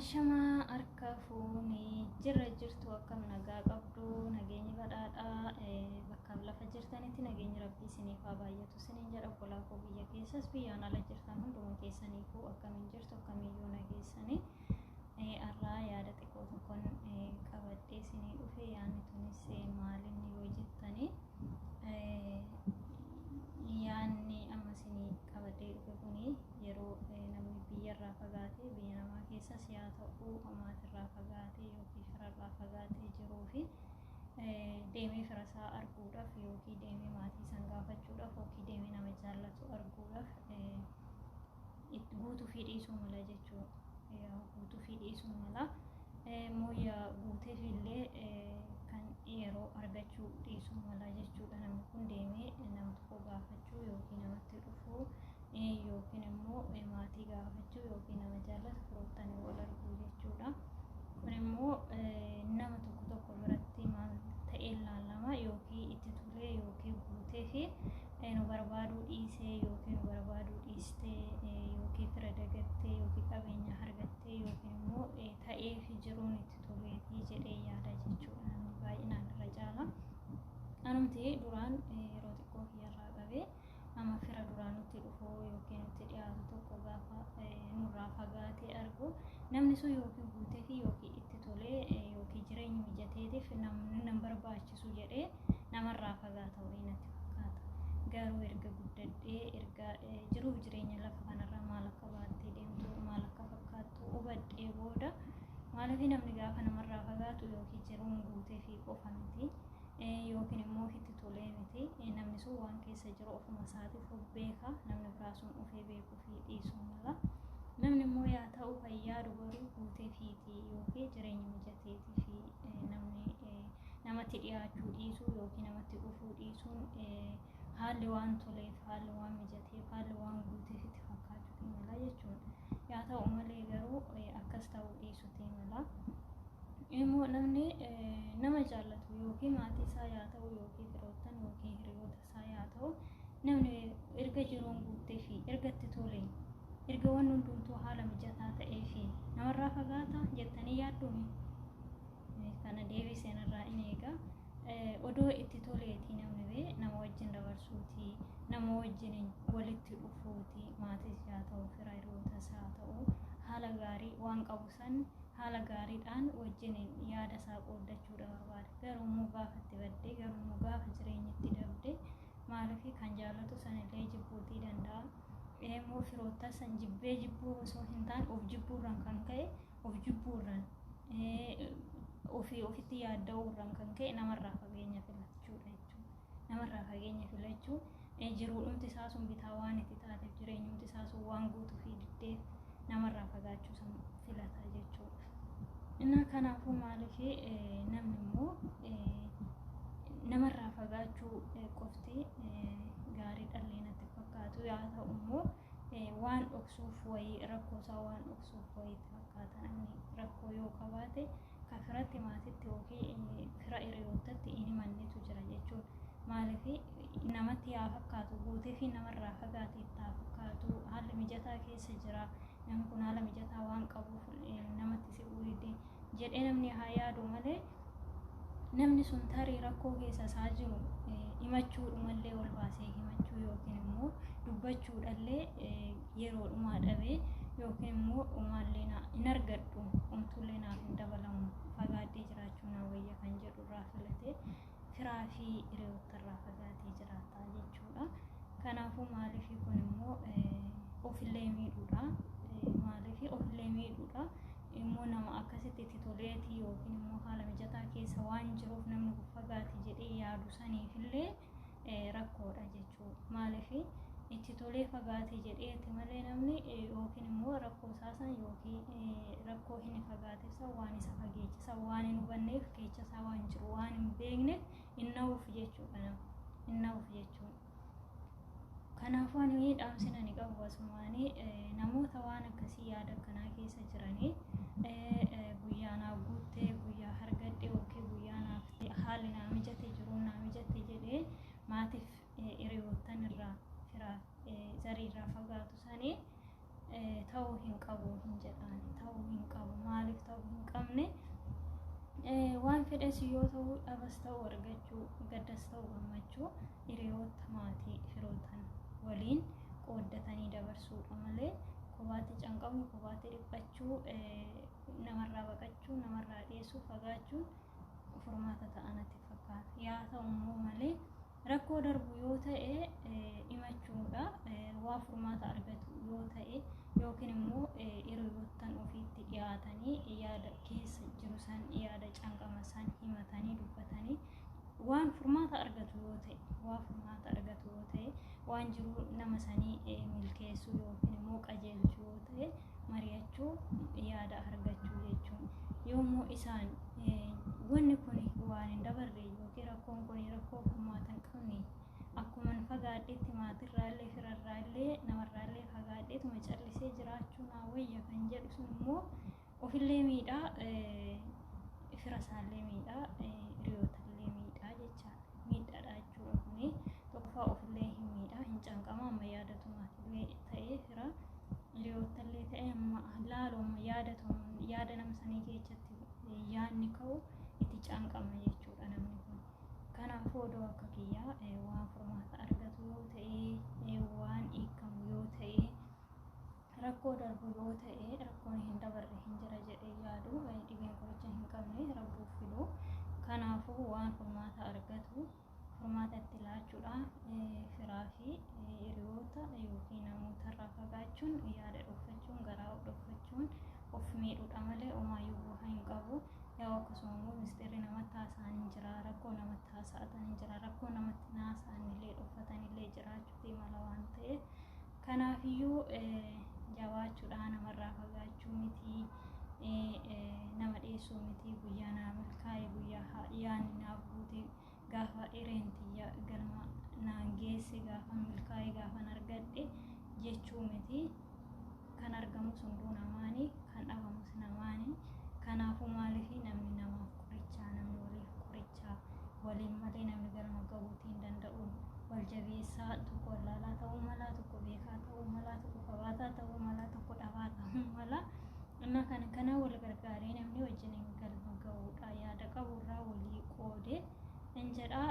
Ashamaa harka fuunee jirra jirtu akkam nagaa qabdu nageenyi badhaadhaa bakkaaf lafa jirtanitti nageenyi rabbii isiniif haa baay'atu isiniin jedha obbolaa koo biyya keessas biyyaan ala jirtan hunduma keessaniifuu akkamiin jirtu akkamiyyuu nageessanii har'aa yaada xiqqoo tokkoon qabadhee isinii dhufe yaadni tunis maalinni yoo jettanii yaadni amma isinii qabadhee dhufe kuni yeroo namni biyyarraa fagaatee biyya namaa keessas yaa ta'u maatirraa fagaatee yookiin firarraa fagaatee jiruu fi deemee firasaa arguudhaaf yookiin deemee maatii san gaafachuudhaaf yookiin deemee nama jaallatu arguudhaaf guutuu fi dhiisuu mala jechuudha. Guutuu fi dhiisuu mala. Mooyyaa guuteef illee kan yeroo argachuu dhiisuu mala jechuudha. Namni kun deemee nama tokko gaafachuu yookiin namatti dhufuu yookiin immoo maatii gaafachuu yookiin nama jaallatu firoottan wal arguu jechuudha. Kun immoo nama tokko tokko biratti maal ta'ee ilaalama yookiin itti tolee yookiin guutee fi nu barbaaduu dhiisee yookiin nu barbaaduu dhiistee yookiin fira dagattee yookiin qabeenya argattee yookiin immoo ta'ee fi jiruun itti toleetii jedhee yaada jechuudha. Namni baay'inaan irra caala. Anumti duraan yeroo xiqqoo kiyyarraa qabee amma fira duraan nutti dhufu yookiin nutti dhiyaatu tokko gaafa nurraa fagaatee argu namni sun yookiin guutee fi yookiin itti tolee yookiin jireenyi mijateetiif namni nan barbaachisu jedhee namarraa fagaata wayii natti fakkaata. Garuu erga guddadhee erga jiruuf jireenya lafa kanarraa maal akka baattee deemtu maal akka fakkaattu hubadhee booda maaliif namni gaafa namarraa fagaatu yookiin jiruun guutee fi qofa miti yookiin immoo itti tolee miti namni sun waan keessa jiru ofuma isaatiif of beeka namni biraa sun ofee beekuu fi dhiisuu mala. Namni immoo yaa ta'u kan yaadu garuu guutee fiiti yookiin jireenya mijateetii fi namni namatti dhiyaachuu dhiisuu yookiin namatti dhufuu dhiisuun haalli waan toleef haalli waan mijateef haalli waan guuteef itti fakkaachuuti mala jechuudha. Yaa ta'u malee garuu akkas ta'uu dhiisuuti mala. Immoo namni nama jaallatu yookiin maatii isaa yaa ta'u yookiin firoottan yookiin hiriyoota isaa yaa ta'u namni erga jiruun guuttee fi erga itti tolee erga waan hundumtuu haala mijataa ta'ee fi namarraa fagaata jettanii yaadduumi. Kana deebiseen irraa in eega. Odoo itti toleetii namni bee nama wajjin dabarsuuti nama wajjin walitti dhufuuti maatis yaa ta'u fira hiriyootas haa ta'u haala gaarii waan qabu san haala gaariidhaan wajjin yaada isaa qooddachuudha barbaada. Garuu immoo gaafa itti baddee garuu immoo gaafa jireenya itti dabde maaliif kan jaallatu sanillee jibbuutii danda'a. Immoo firoottan san jibbee jibbuu osoo hin taane of jibbuurraan kan ka'e of jibbuurraan ofii ofitti yaadda'uurraan kan ka'e namarraa fageenya filachuudha jechuudha. Namarraa fageenya filachuu jiruudhumti isaa sun bitaa waan itti taateef jireenyumti isaa sun waan guutuu fi diddeef namarraa fagaachuu san filata jechuudha. Innaa kanaafuu maaliif namni immoo namarraa fagaachuu qofti gaarii dhallee natti fakkaatu yaa ta'u immoo waan dhoksuuf wayii rakkoo isaa waan dhoksuuf wayii itti fakkaata namni rakkoo yoo qabaate kan firatti maatitti yookiin fira hiriyoottatti hin himannetu jira jechuudha. Maaliif namatti yaa fakkaatu guutee fi namarraa fagaate itti haa fakkaatu haalli mijataa keessa jira namni kun haala mijataa waan qabuuf namatti siquu dide jedhee namni haa yaadu malee namni sun tarii rakkoo keessa isaa jiru himachuudhumallee ol baasee himachuu yookiin immoo dubbachuudhallee yeroodhumaa dhabee yookiin immoo umaallee hin argadhu umtuullee naaf hin dabalamu fagaadhee jiraachuu naa wayya kan jedhu irraa filatee firaa fi hiriyoottarraa fagaatee jiraata jechuudha. Kanaafuu maaliif kun immoo ofillee miidhuudha. Maaliif ofillee miidhuudha. Immoo nama akkasitti itti toleetii yookiin immoo haala mijataa keessa waan jiruuf namni kun fagaate jedhee yaadu saniifillee rakkoodha jechuudha. Maaliif itti tolee fagaate jedheeti malee namni yookiin immoo rakkoo isaa san yookiin rakkoo inni fagaate san waan isa fageechisa waan hin hubanneef keessa isaa waan jiru waan hin beekneef hin na'uuf jechuudha. Hin na'uuf jechuudha. Kanaafuu ani dhaamsina ni qabu asumaanii namoota waan akkasii yaada akkanaa keessa jiranii guyyaa naa guuttee guyyaa argadhe yookiin guyyaa naaf haalli naa mijate jiruun naa mijate jedhee maatiif hiriyoottan irraa firaa zarii irraa fagaatu sanii Ta'uu hin qabu hin jedhaan, ta'uu hin qabu. Maaliif ta'uu hin qabne? Waan fedhes yoo ta'u, dhabas ta'u argachuu, gaddas ta'u gammachuu, hiriyoota, maatii, firootan waliin qooddatanii dabarsuudha malee kophaatti canqamu, kophaatti dhiphachuu, namarraa baqachuu, namarraa dhiyeessuu, fagaachuun furmaata ta'a natti fakkaata. Yaa ta'u immoo malee rakkoo darbu yoo ta'e himachuudha. Waa furmaata argatu yoo ta'e yookiin immoo hiriyoottan ofiitti dhiyaatanii yaada keessa jiru san, yaada canqama san himatanii dubbatanii waan furmaata argatu yoo ta'e, waa furmaata argatu yoo ta'e, waan jiru nama sanii milkeessuu yookiin immoo qajeelchuu yoo ta'e mari'achuu, yaada argachuu jechuun. Yoommoo isaan wanni kun waan hin dabarre yookiin rakkoon kun rakkoo furmaata hin qabne, akkuman fagaadhetti maatirraallee, firarraallee, namarraallee fagaadheetuma callisee jiraachuu naa wayya kan jedhu sun immoo ofillee miidhaa, fira isaallee miidhaa, hiriyootallee miidhaa jechaadha. Miidhaadha jechuudha kuni. Tokkoffaa ofillee hin miidhaa, hin canqama. Amma yaadatu maatillee ta'ee fira hiriyootallee ta'ee amma laaloo amma yaadatu yaada nama sanii keessatti yaadni ka'u itti canqama jechuudha namni kun. Kanaafuu odoo akka kiyyaa waan furmaata argatu yoo ta'e, waan hiikamu yoo ta'e, rakkoo darbu yoo ta'e, rakkoon hin dabarre hin jira jedhee yaadu, dhibeen qoricha hin qabne rabbuuf fidu. Kanaafuu waan furmaata argatu furmaata itti laachuudha. Firaa fi hiriyoota yookiin namootarraa fagaachuun, yaada dhokfachuun, garaa dhokfachuun of miidhuudha malee homaayyuu bu'aa hin qabu. Yaa akkasuma immoo misxirri namatti haasa'an hin jira, rakkoo namatti haasa'atan hin jira, rakkoo namatti haasa'an illee dhokfatan illee jiraachuuti mala waan ta'eef, kanaafiyyuu jabaachuudha. Namarraa fagaachuu miti, nama dhiyeessuu miti. Guyyaa naa milkaa'e, guyyaa yaadni naaf guute, gaafa hireen tiyya galma naan geesse, gaafa milkaa'e, gaafan argadhe jechuu miti. Kan argamus hunduu namaani, kan dhabamus namaani. Kanaafuu maaliif namni namaaf qorichaa, namni waliif qorichaa, waliin malee namni galma gahuutii hin danda'u. Wal jabeessaa. Tokko wallaalaa ta'uu mala, tokko beekaa ta'uu mala, tokko qabaataa ta'uu mala, tokko dhabaa ta'uu mala. Innaa kana kana wal gargaaree namni wajjin galma gahuudha, yaada qaburraa walii qoodee hin jedhaa.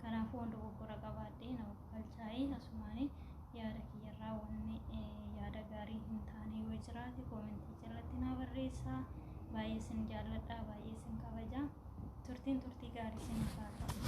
Kanaafuu waan dogoggora qabaadhee nama galchaa'ee asumaanii yaada kiyyarraa wanni yaada gaarii hin taane yoo jiraate koomentii jalatti naa barreessaa. Baay'ee isin jaalladha, baay'ee isin kabaja. Turtiin turtii gaarii isin haa ta'u.